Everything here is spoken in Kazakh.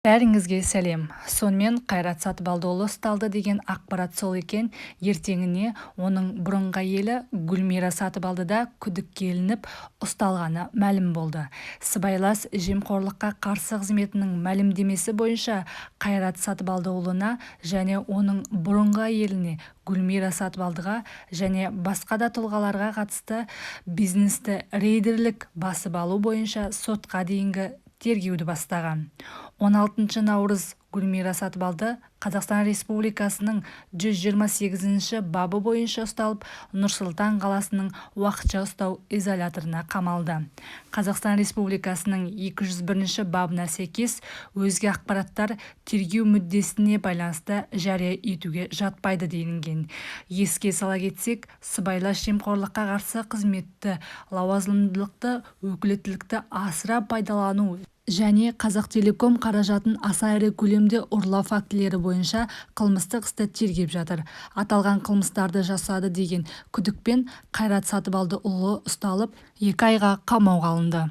Бәріңізге сәлем! Сонымен, Қайрат Сатыбалдыұлы ұсталды деген ақпарат сол екен, ертеңіне оның бұрынғы әйелі Гүлмира Сатыбалды да күдікке ілініп, ұсталғаны мәлім болды. Сыбайлас жемқорлыққа қарсы қызметінің мәлімдемесі бойынша Қайрат Сатыбалдыұлына және оның бұрынғы әйеліне Гүлмира Сатыбалдыға және басқа да тұлғаларға қатысты бизнесті рейдерлік басып алу бойынша сотқа дейінгі тергеуді бастаған. 16 наурыз Гүлмира Сатыбалды Қазақстан Республикасының 128 бабы бойынша ұсталып, Нұр-Сұлтан қаласының уақытша ұстау изоляторына қамалды. Қазақстан Республикасының 201 бабына сәйкес өзге ақпараттар тергеу мүддесіне байланысты жария етуге жатпайды делінген. Еске сала кетсек, сыбайлас жемқорлыққа қарсы қызметі лауазымдық өкілеттікті асыра пайдалану және Қазақтелеком қаражатын аса ірі көлемде ұрлау фактілері бойынша қылмыстық істі тергеп жатыр. Аталған қылмыстарды жасады деген күдікпен Қайрат Сатыбалдыұлы ұсталып, 2 айға қамауға алынды.